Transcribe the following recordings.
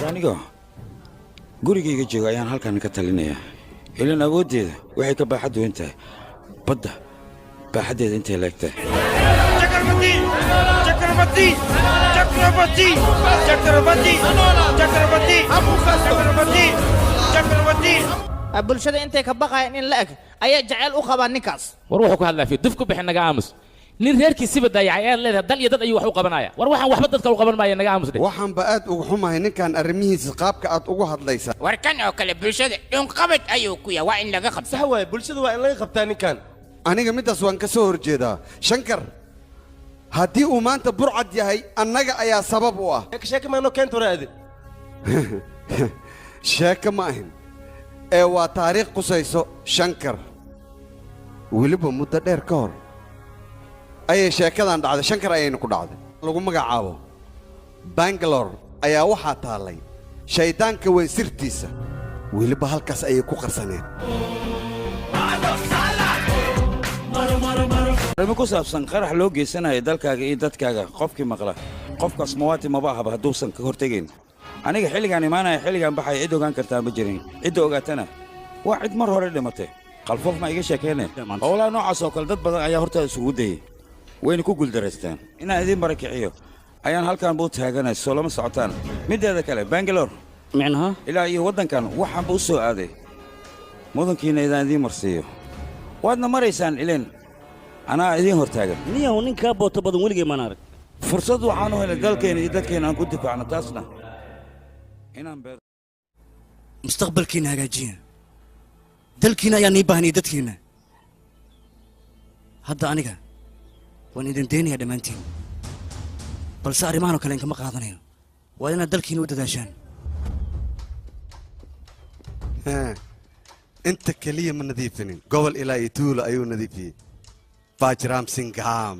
Aniga gurigayga jooga ayaan halkan ka talinayaa. Ilan awooddeeda waxay ka baaxad weyn tahay badda baaxaddeeda intay leegtahay. Chakrabarti, Chakrabarti, Chakrabarti, Chakrabarti, Chakrabarti, Chakrabarti, Chakrabarti. Bulshada intay ka baqayaan in la eg ayaa jacayl u qabaa ninkaas. War wuxuu ku hadlaa fi duf ku bixin, naga aamus. Nin reerkiisiba dayacay ayaad leedahay, dal iyo dad ayuu wax u qabanaya. War waxaan waxba dadka u qaban maaya, naga aamus dheh. Waxaanba aad uga xumahay ninkan arrimihiisa qaabka aad ugu hadlaysa. War kan oo kale bulshada dhunqabad ayuu ku yahay, waa in laga qabta. Sax waaye, bulshada waa in laga qabtaa ninkan. Aniga middaas waan ka soo horjeedaa. Shankar haddii uu maanta burcad yahay, annaga ayaa sabab u ah. Sheeke maanoo keenta waraade. Sheeke ma ahin ee waa taariikh qusayso Shankar. Weliba muddo dheer ka hor ayay sheekadan dhacday, Shankar ayayna ku dhacday. Lagu magacaabo Bangalore ayaa waxaa taallay shayddaanka weyn sirtiisa. Weliba halkaas ayay ku qarsaneen. Arrimo ku saabsan qarax loo geysanayo dalkaaga iyo dadkaaga, qofkii maqla qofkaas mawaati maba ahaba hadduusan ka hortegayn. Aniga xilligaan imaanaya, xilligaan baxaya, cid ogaan kartaa ma jirin. Cidda ogaatana waa cid mar hore dhimatay. Qalfoof ma iga sheekayne. Howlaha noocaas oo kale dad badan ayaa hortaada isugu dayey, wayna ku guuldaraysteen. Inaan idiin barakiciyo ayaan halkan buu taaganay, soo lama socotaan. Middeeda kale, Bangalore micnaha ilaa iyo waddankan waxaanba u soo aaday mudankiina idaan idiin marsiiyo. Waadna maraysaan, ileen anaa idiin hortaagan. Niyahow, ninkaa booto badan weligay maan arag. Fursad waxaan u helay dalkeenna iyo dadkeenna aan ku difaacno, taasna inaan beer Mustaqbalkiina hagaajiya, dalkiina ayaa nii baahanaya, dadkiina. Hadda aniga waan idin daynayaa dhammaantiin, balse arrimahan oo kale inkama qaadanayo. Waa inaad dalkiina u dadaashaan. Inta keliya ma nadiifinin, gobol ilaa iyo tuulo ayuu nadiifiyey Bajram Singham.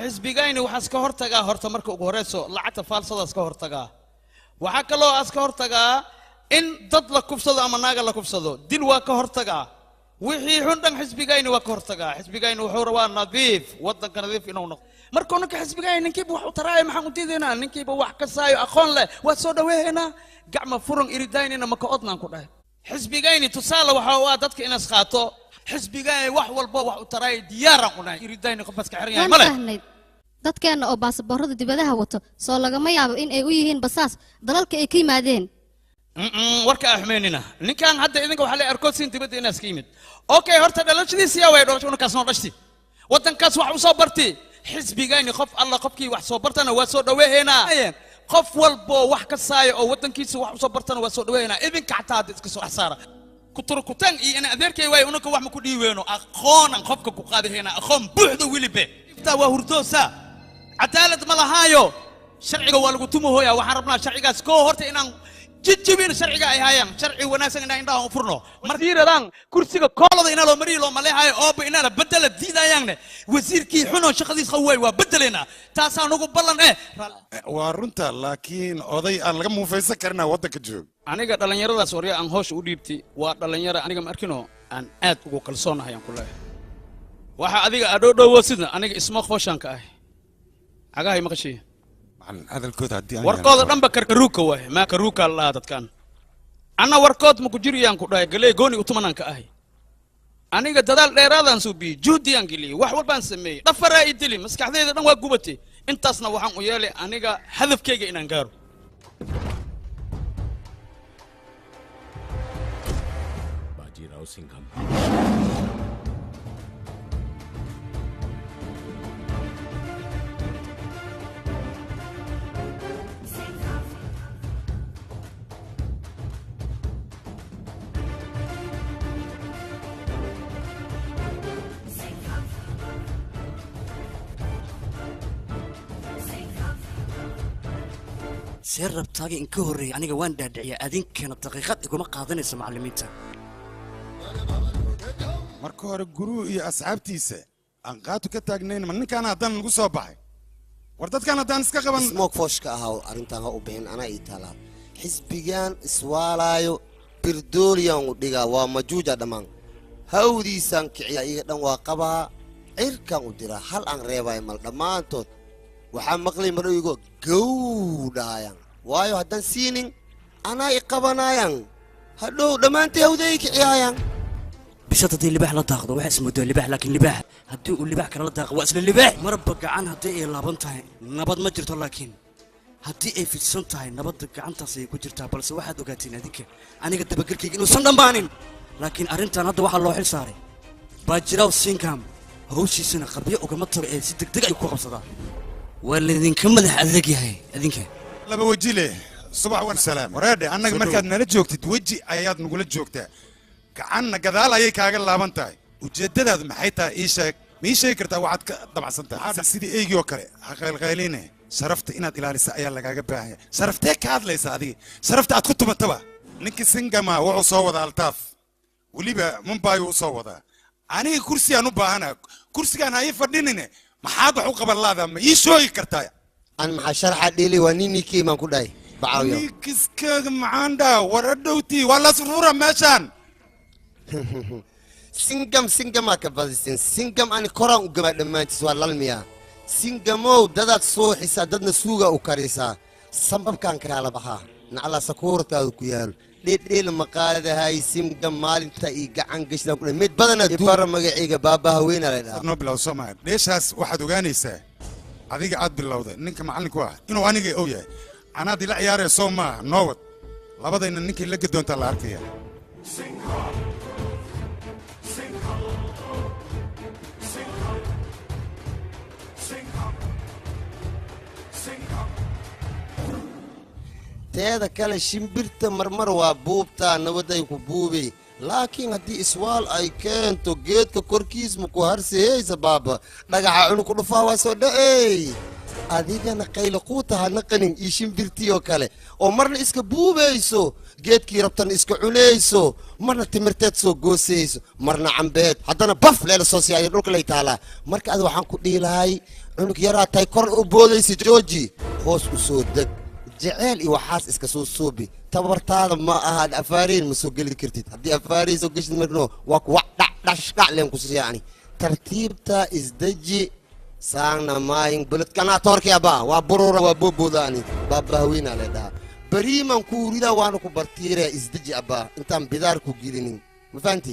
Xisbigayni waxaas ka hortagaa horta marka ugu horeyso lacagta faalsadaas ka hortagaa. Waxaa kaloo aas ka hortagaa in dad la kufsado ama naaga la kufsado, dil waa ka hortagaa. Wixii xun dhan xisbigayni waa ka hortagaa. Xisbigayni wuxuu rabaa nadiif, waddanka nadiif inuu noqdo. Markuu ninka xisbigayni ninkiiba wax u taraayo, maxaan u diidaynaa? Ninkiiba wax kasaayo, aqoon leh, waa soo dhaweehaynaa. Gacma furan iridaynina maka odnaan ku dhahay. Xisbigayni tusaale waxa u ah dadka inaas qaato. Xisbigayni wax walba wax u taraayo diyaaraan u nahay. Iridayni qof baska xiran yahay. Waan male fahnay. Dadkeenna oo baasaboorrada dibadaha wato, soo lagama yaabo in ay u yihiin basaas dalalka ay ka yimaadeen? Warka aan xumeynina. Ninkan hadda idinka waxaa la arkoodsiin dibadda inaas ka yimid. Okay, horta dhalashadiisi yaa way dhalasho, unakaas noo dhashti, waddankaas wax u soo barti. Xisbigayni qof alla qofkii wax soo bartana waa soo dhaweehaynaa. Qof walboo wax ka saaya oo waddankiisa wax u soo bartana waa soo dhaweehaynaa. Idinka xataa hadda iska soo dhex saara kuturkutaan iyo ina adeerkay waay, unaka wax ma ku dhiiweyno. Aqoonan qofka ku qaadahaynaa, aqoon buuxda welibe. Iftaa waa hurdoosa, cadaalad ma lahaayo, sharciga waa lagu tumahooya. Waxaan rabnaa sharcigaas koo horta inaan jijibin, sharciga ay hayaan sharci wanaagsan inaan indhaha u furno. Wasiiradan kursiga koolada inaa loo mariyi loo maleehayo ooba inaa la bedela diidayaanne. Wasiirkii xunoo shaqadiis qawaay waa bedelaynaa, taasaa nagu ballan eh. Waa runta, laakiin oday aan laga muufaysan karina waddanka joog. Aniga dhallinyaradaas warya aan hoosha u dhiibtay waa dhallinyaro aniga ma arkinoo aan aad ugu kalsoonahay aan ku leeyahay. Waxa adiga adhoodhowo sidna aniga isma qooshaan ka ahay cagahay maqashiya. Macallin, hadalkooda haddii aan warkooda dhanba karkaruuka waay, maa karuuka la dhahaa dadkan. Anna warkood ma ku jiriyaan ku dhahay, galey gooni utumanaan ka ahay. Aniga dadaal dheeraadaan suubiyey, juhdiyaan geliyey, wax walbaan sameeyey, dhafaraa i dili, maskaxdayda dhan waa gubatay. Intaasna waxaan u yeelay aniga hadafkayga inaan gaaro. Bajirao Singham. See rabtaaga in ka horreeyay aniga waan dhaadhiciyaa, adinkeena daqiiqad iguma qaadanaysa macallimiinta. Marka hore guruu iyo asxaabtiisa Aan qaatu ka taagnayn ma ninkaan haddaan lagu soo baxay. War dadkaan haddaan iska qaban. Smoke foshka ahaa arrintan ha u bixin anaa ii taalaa. Xisbigan iswaalaayo birdooliyaan u dhigaa waa majuuja dhammaan. Hawdiisaan kiciya iga dhan waa qabaa cirkaan u diraa hal aan reebayo mal dhammaantood. Waxaa maqlay madhowigo gow dhahayaan. Waayo haddaan siinin anaa i qabanaayaan. Hadhow dhammaantii hawday i kiciyaayaan. Bisad haddii libaax la daaqdo waxaa ismoodaa libaax, laakiin libaax haddii uu libaax kale la daaqo waa isla libaax. Marba gacan haddii ay laaban tahay nabad ma jirto, laakiin haddii ay fidsan tahay nabadda gacantaas ayay ku jirtaa. Balse waxaad ogaateen adinka aniga dabagelkayga inuusan dhammaanin, laakiin arrintan hadda waxaa loo xil saaray Baajiraaw Singham. Hawshiisana qabyo ugama tago ee si degdeg ay ku qabsadaa. Waa laydinka madax adeeg yahay adinka. Laba waji leh subax wan salaam. Wareedhe annaga markaad nala joogtid weji ayaad nagula joogtaa, gacanna gadaal ayay kaaga laaban tahay. Ujeeddadaadu maxay tahay ii sheeg? Ma ii sheegi kartaa waxaad ka damacsan tahay? Sidii eygii oo kale ha qaylqayline, sharafta inaad ilaalisa ayaa lagaaga baahan yahay. Sharaftee ka hadlaysa adiga? Sharafta aad ku tumataba. Ninkii Singama wuxuu soo wadaa Altaaf, weliba Mumbai uu soo wadaa. Aniga kursigaan u baahana, kursigaan ha ii fadhinine. Maxaad wax u qaban laadaa? Ma ii sheegi kartaa? An maxaa sharxa dheeli waa ninikii maan ku dhahay bacaawiyo. Nikiskaaga macaandha war adhowtii waa la surfura meeshaan. Singam singamaa ka badisin. Singam ani koraan u gamaa dhammaantiis waa lalmiyaa. Singamow dadaad suuxisaa dadna suugaa u karisaa. Sambabkaan kaala baxaa naclaa sakuurtaadu ku yaalo dheeldheel maqaadahay. Singam maalinta ii gacan gashidaan ku dhahay mid badanaa bara magacayga baaba haweenaa la dhahaa. Noo bilow Soomaa dheeshaas. Waxaad ogaanaysaa adiga aad bilowday ninka macallinku ah inuu aniga og yahay. Anaad ila ciyaaraya soo maaha? Noowad labadayna ninkii la gadoontaa la arkaya. Teeda kale shimbirta marmar waa buubtaa nabaday ku buubay, laakiin haddii iswaal ay keento geedka korkiis ma ku harsihaysa baaba dhagaxa cunug ku dhufaa waa soo dhacey. Adigana qayla quuta ha naqanin iyo shimbirtii oo kale oo marna iska buubayso geedkii rabtana iska cunayso, marna timirteed soo goosayso, marna cambeed, haddana baf leela soo siiyay dhulka lay taalaa. Marka ad waxaan ku dhihi lahay cunug yaraa tahay kor u boodaysa jooji, hoos u soo deg. Jeceel iyo waxaas iska soo suubi, tabartaada ma ahaad afaariin ma soo geli kartid. Haddii afaariin soo geshid marno waa ku wax dhac dhash dhac leen ku siiya. Ani tartiibta isdeji saangna maayin beledkanaa toorkii abaa waa burura waa boobooda. Ani baaba haweenaa la dhahaa beriiman ku ridaa waana ku bartiiraya. Isdeji abbaa intaan bidaar ku gelinin, ma fahanti?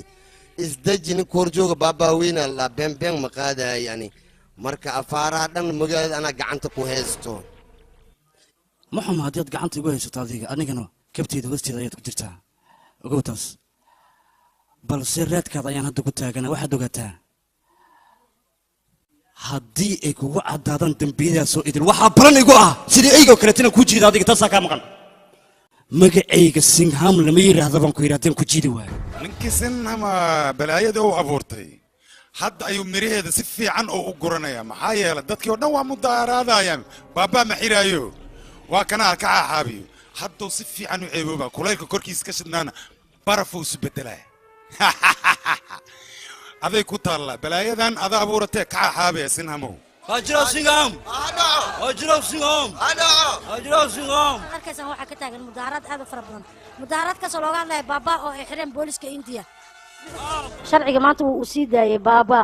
Isdeji ninka horjooga baaba haweenaa la dhahaa been been ma qaadaay ani. Marka afaaraha dhan magaalada anaa gacanta ku haysto. Ma xuma haddii aad gacanta igu haysato adiga, anigana kabteyda hoosteeda ayaad ku jirtaa, ogow taas. Balse raadkaada ayaan hadda ku taagana. Waxaad ogaataa haddii ay kugu caddaadaan dembiyadaasoo idil waxaa balan igu ah sidii eygoo kaleet inaan kuu jiida adiga. Taasaa kaa maqan. Magacayga Singham lama yidhaahda baan ku yidhi haddaan ku jiidi waayo. Ninkii Sinhama balaayada uu abuurtay hadda ayuu miraheeda si fiican oo u guranaya. Maxaa yeelay dadkii oo dhan waa mudaaraadayaan, baabaa ma xiraayo, waa kana ka xaaxaabiyo. Hadduu si fiican u ceebooba kulaylka korkiisa ka shidnaana barafuu isu beddelaa. Aday ku taallaa balaayadan ada abuuratee, ka xaaxaabaya Sinhamow. Baajiraaw Singham, Baajiraaw Singham, Baajiraaw Singham. Arkaysan waxaa ka taagan mudaaharaad aad u fara badan, mudaaharaadkaasoo looga hadlaya baaba oo ay xireen booliska Indiya. Sharciga maanta wuu u sii daayay baaba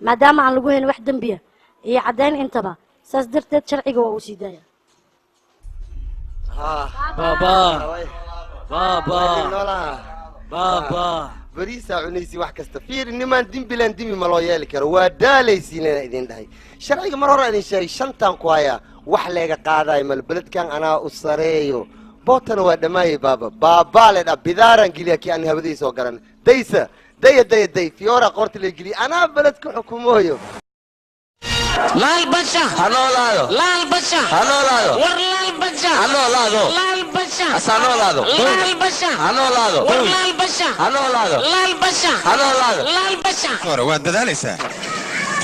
maadaama aan lagu hayn wax dembiya iyo caddayn intaba, saas darteed sharciga waa uu sii daaya. Baaba, baaba, baaba. Bariisaa cunaysi wax kasta fiiri. Nimaan dembilaan dembi ma loo yeeli karo, waa daalaysiin inaan idin dhahay. Sharciga mar hore idin sheegay shantaan ku hayaa wax leega qaadayo mal beledkan anaa u sareeyo. Bootana waa dhammaayay baaba baabaa le dha bidaaraan geliya kii aan hawadiisa oo garan daysa daya daya day fiyoora qoorta la geliya anaa beledka xukumooyo. Laal Basha ha noolaado, Laal Basha ha noolaado, war Laal Basha ha noolaado, Laal Basha ha noolaado, Laal Basha ha noolaado, war Laal Basha ha noolaado, Laal Basha ha noolaado, Laal Basha. Hore waad dadaalaysaa,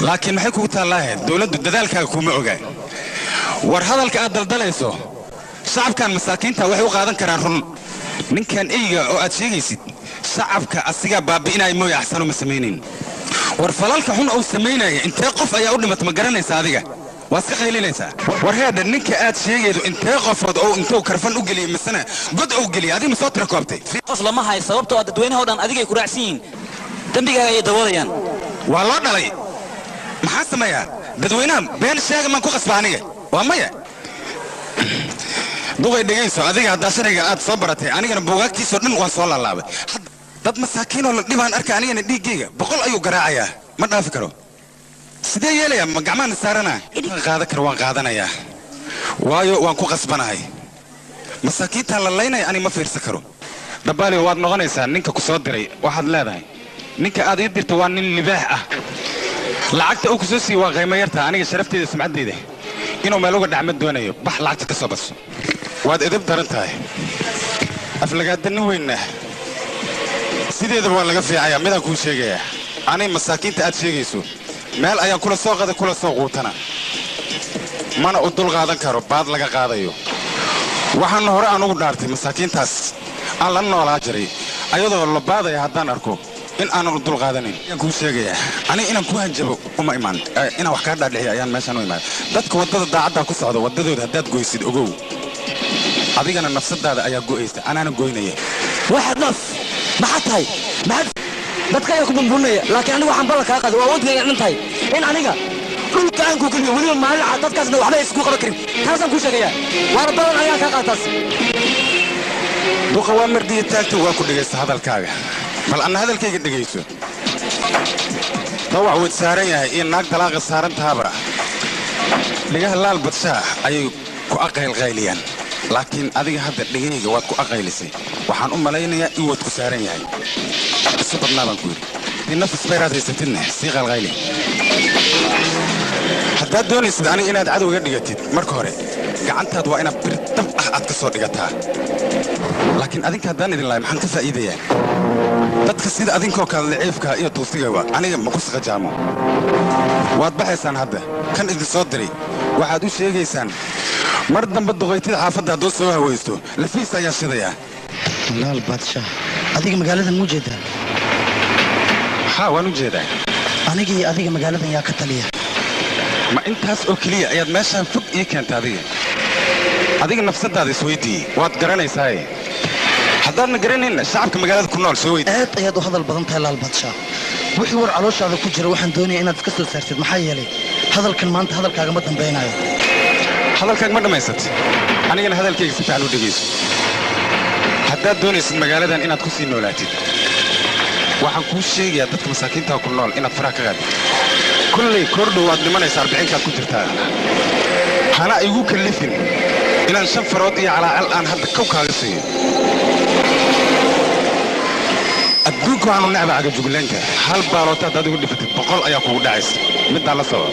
laakiin maxay kugu taallaahayd? Dowladdu dadaalkaaga kuma ogaa. War hadalka aad daldalayso shacabkan masaakiinta waxay u qaadan karaan run. Ninkan eyga oo aad sheegaysid shacabka asigaa baabi'inaya mooye axsanu ma samaynayn. War falalka xun uu samaynaya intee qof ayaa u dhimatay ma garanaysaa adiga? Waa iska qaylinaysaa. War heedha ninka aad sheegaydo intee qofood oo intuu karfan u geliyey misena god uu geliyey adiga ma soo tira koobtay? Qof lama hayo sababtoo ah dadweynaha oo dhan adigay ku raacsan yihiin. Dembigaaga ayay daboolayaan. Waa loo dhalay. Maxaa sameeyaa? Dadweynaha been sheega maan ku qasba aniga? Waa maya. Duqay dhegayso adiga haddaa sharciga aad soo baratay anigana buugaagtiisoo dhan waan soo laalaabay. Dad masaakiinoo la dhibaan arka anigana dhiiggayga 100 ayuu garaacayaa ma dhaafi karo. Sidee yeelayaa ma gacmahan saaranaa? Waan qaadan karo waan qaadanayaa. Waayo waan ku qasbanahay. Masaakiintaan la laynaya aniga ma fiirsan karo. Dabaaliyo waad noqonaysaa ninka ku soo diray waxaad leedahay. Ninka aad ii dirto waa nin libaax ah. Lacagta uu ku soo siiyey waa qiimo yarta aniga sharafteyda sumcaddeyda. Inuu meel uga dhacma doonayo bax lacagta ka soo baso. Waad edeb daran tahay. Aflagaadani weynna. Sideedaba waa laga fiicayaa midaan kuu sheegayaa. Anay masaakiinta aad sheegayso meel ayaan kula soo qaday kula soo quutana. Mana u dul qaadan karo baad laga qaadayo. Waxaan hore aan ugu dhaartay masaakiintaas aan la noolaa jiray ayadoo la baadaya haddaan arko in aanan u dul qaadanayn. Ayaan kuu sheegayaa aniga inaan ku hanjabo uma imaan inaan wax kaa dhaadhiciyo ayaan meeshaan u imaan. Dadka waddada daacaddaa ku socda waddadooda haddaad goysid ogow. Adigana nafsadaada ayaa go'aysa anaana goynaya. Waxaad naf maxaa tahay maxaad dadka ayaa ku bumburinaya laakiin aniga waxaan ballan kaa qaaday waa awoodkayga dhan tahay in aniga dhulka aan ku geliyo weliba maalin cad dadkaasna waxba aysan ku qaban karin taasaan kuu sheegayaa waana ballan anigaan kaa qaada taas. Duqa waa mardiya taagta waa ku dhegaysta hadalkaaga bal anna hadalkayga dhegayso. Dawac wad saaran yahay iyo naag dalaaqa saaran tahaba dhigaha laal badshaa ayay ku aqaylqayliyaan laakiin adiga hadda dhegayga waad ku aqaylisay. Waxaan u malaynayaa in waad ku saaran yahay. Isu badnaa baan ku yidhi. Haddii nafis bayraad haysatidna sii qalqayli. Haddaad doonaysid aniga inaad cadowga dhigatid marka hore gacantaad waa inaad bir dab ah aad ka soo dhigataa. Laakiin adinka haddaan idin lahay maxaan ka faa'iidayaa? Dadka sida adinkoo kale daciifka iyo tuusigaba aniga ma ku saqajaamo. Waad baxaysaan hadda kan idin soo diray waxaad u sheegaysaan mar dambe duqaytida xaafadda hadduu soo hawaysto lafiis ayaa shidayaa. Laal Badshaah adiga magaaladan ma jeedaa? Haa waan u jeedaa. Aniga iyo adiga magaaladan yaa ka taliya? Ma intaas oo keliya ayaad meeshaan fog ii keentay adiga? Adiga nafsadaada isweydiiyey waad garanaysaaye. Haddaadna garanayna shacabka magaalada ku nool soo weydii. Aad ayaad u hadal badan tahay Laal Badshaah. Wixii war calooshaada ku jira waxaan doonayaa inaad iska soo saartid maxaa yeelay hadalkan maanta hadalkaaga ma dambaynayo. Hadalkaaga ma dhammaysatay. Anigana hadalkayga si fiican u dhegayso. Haddaad doonaysid magaaladan inaad ku sii noolaatid waxaan kuu sheegayaa dadka masaakiinta ku nool inaad faraha ka qaadid. Kulley kordhow waad dhimanaysaa 40kaad ku jirtaa. Hana igu kallifin inaan 5 farood iyo calaacal aan hadda kow kaaga siiyo. Adduunka waxaanu necba cagajuglaynta. Hal baaloota haddaad igu dhifatid 100 ayaa kugu dhacaysa. Middaa la soco.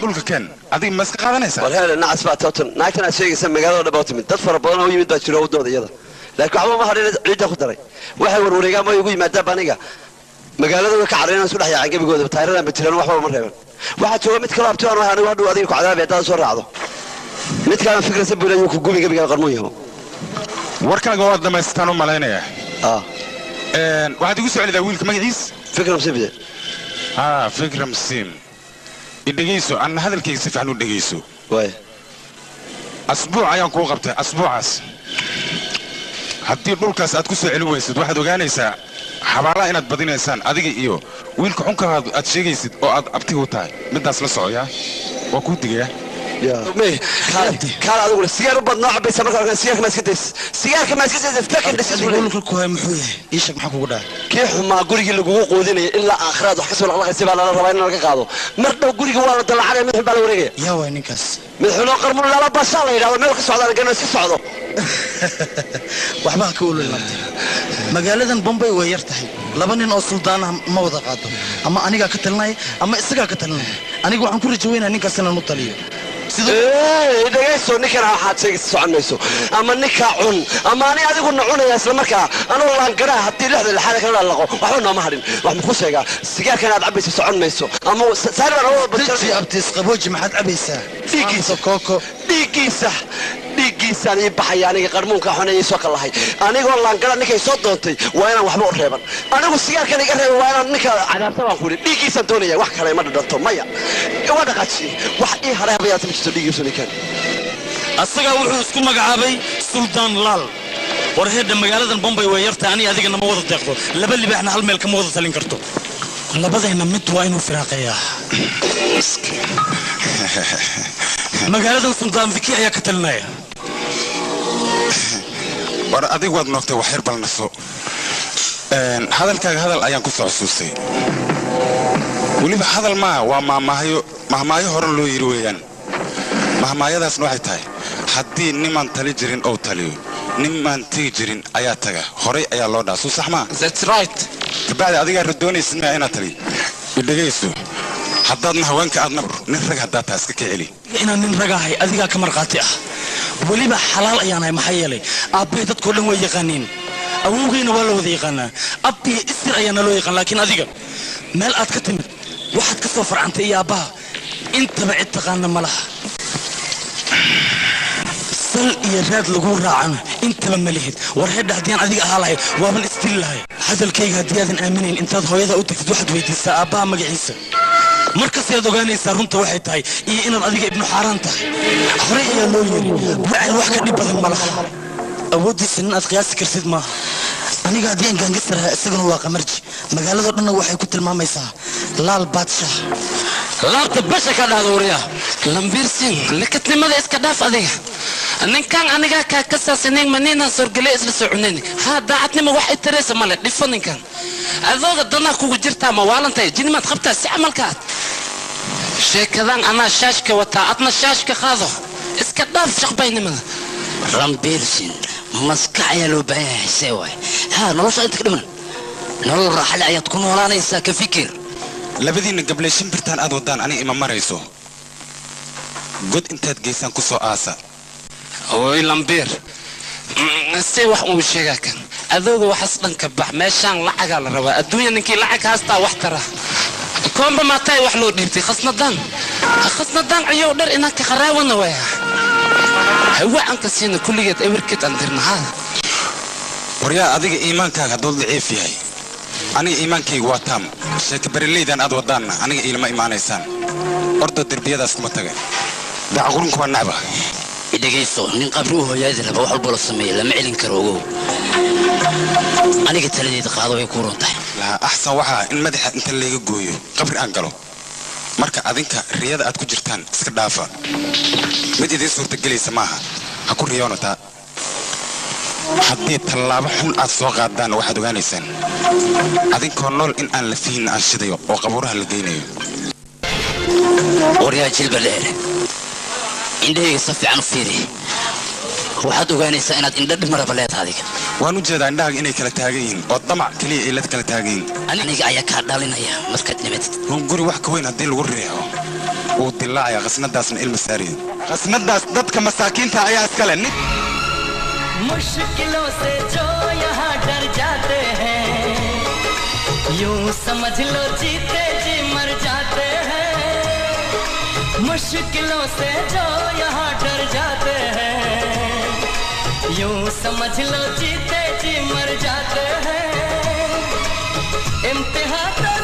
Dhulka keen adiga ma iska qaadanaysaa? War heele nacas baa tootan naagtan aad sheegaysa magaalada dhan baa u timid dad fara badan oo yimid baa jiro waddooda iyada laakiin waxba ma hadhin ciidda ku daray waxay warwareegaan ma igu yimaadaan aniga magaalada way ka carareen isku dhex yaaceen gebigooda taayiradan ba jiraan waxba ma reeban waxaa jooga mid kaloo abti aan ahay anigu hadhow adiga ku cadaabay haddaad soo raacdo mid kalena fikraysa buu leeyahay ku gubi gebigaa qarmuun yaho. Warkaaga waad dhammaysataan u malaynayaa. Waxaad igu soo celidaa wiilka magaciis? Fikram Sim. Haa Fikram Sim. Idhegayso anna hadalkayga si fiican u dhegayso. Waay. Asbuuc ayaan kuu qabtay asbuucaas. Haddii dhulkaas aad ku soo celin weysid waxaad ogaanaysaa xabaalaha inaad badinaysaan adiga iyo wiilka xunka aad sheegaysid oo aad abtiga u tahay middaas la socoyaa waa kuu digayaa. Kaal adiguna sigaar u badnoo cabaysa marka arkaan sigaarka ma iska days sigaarka ma iska days fakir dhisis Adiga dhulka ku hay muxuu yahay? Ii sheeg maxaa kugu dhacay? Kii xumaa gurigii lagugu quudinaya ilaa aakhiraad wax ka soo laqlaqaysay baa lala rabaa in laga qaado mar dhow guriga waa la dalacanaya mid xun baa la wareegaya. Yaa waay ninkaas? Mid xunoo qarmuun lala bashaa la yidhahdo meel ka socda la garanayo iska socdo. Waxba ha ka ololin abti. Magaaladan Bombay way yar tahay. Laba nin oo suldaan ah ma wada qaado. Ama anigaa ka talinaya ama isagaa ka talinaya. Aniga waxaan ku rajo weynayaa ninkaas inaan u taliyo. Dhegayso ninkan waxaad sheegaysa socon mayso ama ninkaa cun ama ani adigu na cunaya isla markaa anoo laangaraa haddii 6 lixaad kala laqo waxba nooma hadhin wax ma ku sheegaa sigaarkan aad cabayso socon mayso ama saari baan Deji abti isqabooji maxaad cabaysaa? Dhiiggiisa kooko dhiiggiisa dhiiggiisa Dhiiggiisaan ii baxaya aniga qarmuunka xun ee ii soo kallahay. Anigoo laangara ninkay soo doontay waa inaan waxba u reeban. Anigu sigaarkan iga reeba waa inaan ninka cadaabta baan ku yidhi. Dhiiggiisaan doonaya wax kale ima dhadhanto maya. Waa dhaqaajiyey. Wax ii haray haba yaatay ma jirto dhiiggiisu ninkan. Asagaa wuxuu isku magacaabay Suldaan Laal. War heedha, magaaladan Bombay way yartahay, aniga adiga nama wada deeqdo. Laba libaaxna hal meel kama wada talin karto. Labadayna mid waa inuu firaaqeeyaa. Magaaladan Suldaan Fiki ayaa ka talinaya. War adigu waad noogtay, wax yar bal naso. Hadalkaaga hadal ayaan ku soo xusuustay. Weliba hadal maaha, waa maahmaahyo, mahmaahyo hore loo yidhi weeyaan. Mahmaayadaasna waxay tahay haddii nimaan tali jirin ou taliyo, nimaan tegi jirin ayaa taga. Horay ayaa loo dhaha, suu sax maa? That's right. Kabacdi adigaa radoonaysid maya inaad taliyo? Idhegayso, haddaadna haweenka aadna nin rag haddaad tahay iska ka celi. Inaan nin ragahay adigaa ka markhaati ah. Weliba xalaal ayaan ahay, maxaa yeelay aabbahay dadkoo dhan way yaqaaniin, awowgayna waa la wada yaqaanaa, ab iyo isir ayaa naloo yaqaan. Laakiin adiga meel aad ka timid, waxaad ka soo farcantay iyo aabbaha intaba cid taqaana ma laha. Sal iyo raad lagu raacana intaba ma lihid. War hedha, haddii aan adiga ahaa lahay waaban isdili lahay. Hadalkayga haddii aadan aaminayn, intaad hooyada u tagtid waxaad weydiisaa aabbaha magaciisa. Markasaad ogaanaysaa runta waxay tahay iyo inaad adiga ibnu xaaraan tahay. Horey ayaa loo yiri wacel wax ka dhib badan ma laha. Awooddiisa nin aad qiyaasi kartid maaha. Aniga haddii aan gaangisar ahaa, isaguna waa qamarji. Magaaladoo dhanna waxay ku tilmaamaysaa Laal Baadshah. Laabta basha ka dhahda. Wariya Lambiirsin, likadnimada iska dhaaf. Adiga ninkan anigaa kaa kasaasinayn maniinaan sorgele isla soconayn. Haa, daacadnimo wax i taraysa male dhifo. Ninkan adooga danaa kugu jirtaa, ma waalantahay? Jinimaad qabtaa si camalkaad sheekadan. Anaa shaashka wataa, adna shaashka qaado, iska dhaaf shaqbaynimada. Rambiirsin, maskax ayaa loo baahan yahay. See waay? Haa, nolosha inta ka dhiman nolol raaxale ayaad ku noolaanaysaa, ka fikir. Labadiinna gabley shimbirtaan aad waddaan aniga ima marayso. God intaad geysaan ku soo aasa. Oy Lambiir, si wax uu sheegaa kan adooga waxaas dhanka bax. Meeshaan lacagaa la rabaa. Adduunya ninkii lacag haastaa wax tara. Koomba maataay wax loo dhiibtay khasnadan, khasnadan ciyow dher inaan ka qaraawana waya. Hawa aan ka siina kulligeed ewirkeed aan dirna haa. Waryaa, adiga iimaankaaga hadduu daciif yahay, aniga iimaankayga waa taam. Sheeka barileydan aad wadaanna aniga iilama imaanaysaan. Ordo, derbiyadaas kuma taga. Daacaqurunka waa nacba. Dhegayso, nin qabri u hooyaadi raba wax walbo la sameeya lama celin karo. Ogow, aniga taladeeda qaado, way ku ron tahay. Laa axsan waxaa in madaxa inta layga gooyo qabri aan galo. Marka adinka riyada aad ku jirtaan iska dhaafa, mid idiin suurtagelaysa maaha. Ha ku riyoonataa. Haddii tallaabo xun aad soo qaadaan, waxaad ogaanaysaan adinkoo nool in aan lafihinna aan shidayo oo qabuuraha la geynayo. Waryaa jilba dheer, indhahayga si fiican u fiiri. Waxaad ogaanaysaa inaad indho dhimaraba leedahay adiga. Waan u jeedaa indhahaaga inay kala taagan yihiin oo damac keliya ay la kala taagan yihiin. Aniga ayaa kaa dhalinaya markaad dhimatid. Guri wax ka weyn haddii lagu riixo wuu dilaacaya. Qasnadaasna ilma saariyo. Qasnadaas dadka masaakiinta ayaa iskale nin. मुश्किलों से जो यहाँ डर जाते हैं, यूं समझ लो जीते जी मर जाते हैं। मुश्किलों से जो यहाँ डर जाते हैं, यूं समझ लो जीते जी मर जाते हैं। इम्तिहान तो